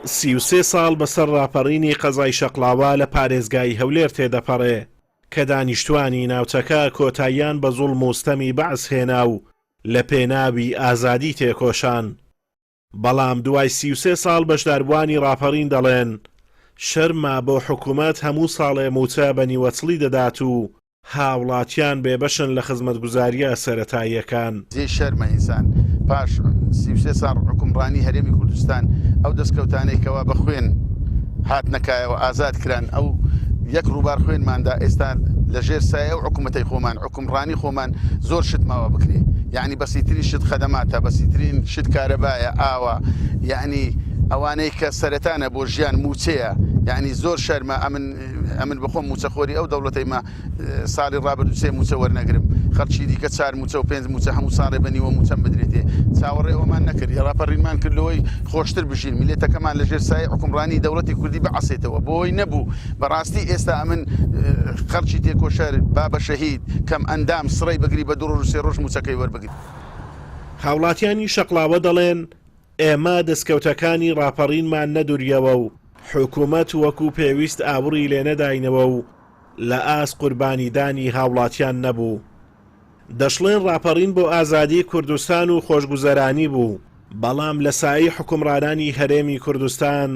33 ساڵ بەسەر ڕاپەڕینی قەزای شەقڵاوە لە پارێزگای هەولێر تێدەپەڕێ کە دانیشتوانی ناوچەکە کۆتاییان بە زوڵم و ستەمی بەعس هێنا و لە پێناوی ئازادی تێکۆشان. بەڵام دوای 33 ساڵ بەشداربووانی ڕاپەڕین دەڵێن، شەرمە بۆ حکومەت هەموو ساڵێ مووچە بە نیوەچڵی دەدات و هاوڵاتیان بێبەشن لە خزمەتگوزارییە سەرەتاییەکان. جێی شەرمە ئینسان پاش 33 ساڵ حوکمڕانی هەرێمی کوردستان ئەو دەستکەوتانەی کەوا بە خوێن هاتنە کایەوە ئازاد کران ئەو یەک ڕووبار خوێنماندا ئێستا لە ژێر سایە ئەو حکوومەتەی خۆمان حوکمڕانی خۆمان زۆر شت ماوە بکرێ یعنی بەسیترین شت خەدەماتە بەسیترین شت کارەبایە ئاوە یعنی ئەوانەی کە سەرەتانە بۆ ژیان مووچەیە یعنی زۆر شەرمە ئەمن ئەمن بەخۆم مووچەخۆری ئەو دەوڵەتەی مە ساڵی ڕابردوو سێ مووچە وەرنەگرم خەڵکی دیکە چار مووچە و پێنج مووچە هەموو ساڵێ بە نیوە مووچەم بدرێتێ چاوەڕێ ئەومان نەکرد ڕاپەڕینمان کرد لەوەی خۆشتر بژین میللەتەکەمان لەژێر سایەی حوکمڕانی دەوڵەتی کوردی بحەسێتەوە بۆی نەبوو بەڕاستی ئێستا ئەمن خەڵکی تێکۆشەر بابە شەهید کەم ئەندام سڕەی بگری بە دوو ڕۆژ و سێ ڕۆژ مووچەکەی وەربگری. هاوڵاتیانی شەقڵاوە دەڵێن، ئێمە دەستکەوتەکانی ڕاپەڕینمان نەدوریەوە و حکومەت وەکو پێویست ئاوڕی لێنەداینەوە و لە ئاست قوربانیدانی هاوڵاتیان نەبوو. دەشڵێن ڕاپەڕین بۆ ئازادی کوردستان و خۆشگوزەرانی بوو، بەڵام لە سایەی حوکمڕانانی هەرێمی کوردستان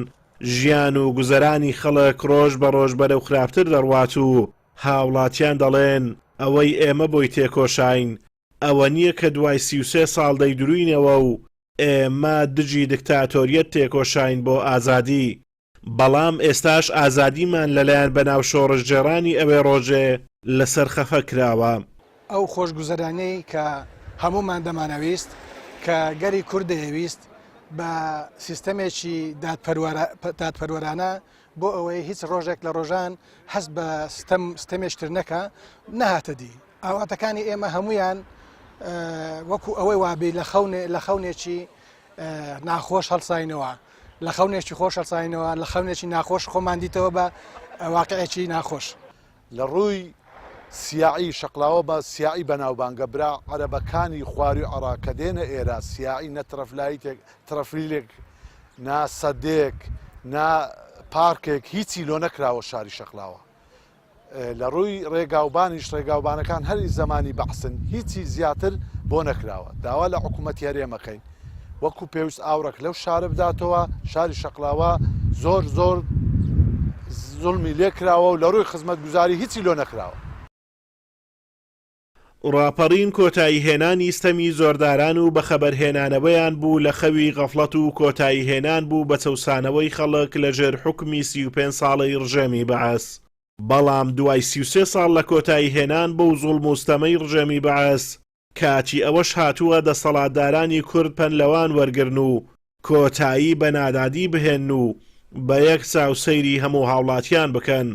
ژیان و گوزەرانی خەڵک ڕۆژ بە ڕۆژ بەرەو خراپتر دەڕوات و هاوڵاتیان دەڵێن ئەوەی ئێمە بۆی تێکۆشاین ئەوە نییە کە دوای 33 ساڵ دەیدروینەوە و ئێمە دژی دکتاتۆریەت تێکۆشاین بۆ ئازادی بەڵام ئێستاش ئازادیمان لەلایەن بەناو شۆڕشگێڕانی ئەوێ ڕۆژێ لەسەر خەفە کراوە. ئەو خۆشگوزەرانیەی کە هەموومان دەمانەویست، کە گەلی کورد دەیەویست بە سیستەمێکی دادپەروەرانە بۆ ئەوەی هیچ ڕۆژێک لە ڕۆژان هەست بە ستەم ستەمێشتر نەکا نەهاتە دی. ئاواتەکانی ئێمە هەمویان وەکو ئەوەی وابی لە خەونێ لە خەونێکی ناخۆش هەڵساینەوە لە خەونێکی خۆش هەڵساینەوە لە خەونێکی ناخۆش خۆمان دیتەوە بە واقعێکی ناخۆش. لە ڕووی سیاعی شەقلاوە بە سیاعی بەناوبانگە برا عەرەبەکانی خواروی عەڕاق کە دێنە ئێرە سیاعی نە ترەفلایتێک ترەفلیلێک نا سەدێک نا پارکێک هیچی لۆ نەکراوە شاری شەقلاوە لە ڕووی ڕێگاوبانیش ڕێگاوبانەکان هەر ئی زەمانی بەعسن هیچی زیاتر بۆ نەکراوە داوا لە حکوومەتی هەرێمەکەین وەکو پێویست ئاوڕێک لەو شارە بداتەوە شاری شەقلاوە زۆر زۆر زوڵمی لێکراوە و لە ڕووی خزمەتگوزاری هیچی لۆ نەکراوە. ڕاپەڕین کۆتاییهێنانی ستەمی زۆرداران و بەخەبەرهێنانەوەیان بوو لە خەوی غەفڵەت و کۆتاییهێنان بوو بە چەوسانەوەی خەڵک لە ژێر حوکمی 35 ساڵەی ڕژێمی بەعس. بەڵام دوای 33 ساڵ لە کۆتاییهێنان بەو زوڵم و ستەمەی ڕژێمی بەعس، کاتی ئەوەش هاتووە دەسەڵاتدارانی کورد پەند لەوان وەرگرن و کۆتایی بە نادادی بهێنن و بە یەک چاو سەیری هەموو هاوڵاتیان بکەن،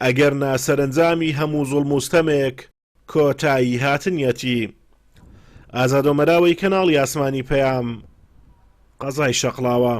ئەگەرنا سەرەنجامی هەموو زوڵم و ستەمێک کۆتایی هاتنیەتی. ئازاد ئۆمەراوەی کەناڵی ئاسمانی پەیام، قەزای شەقڵاوە.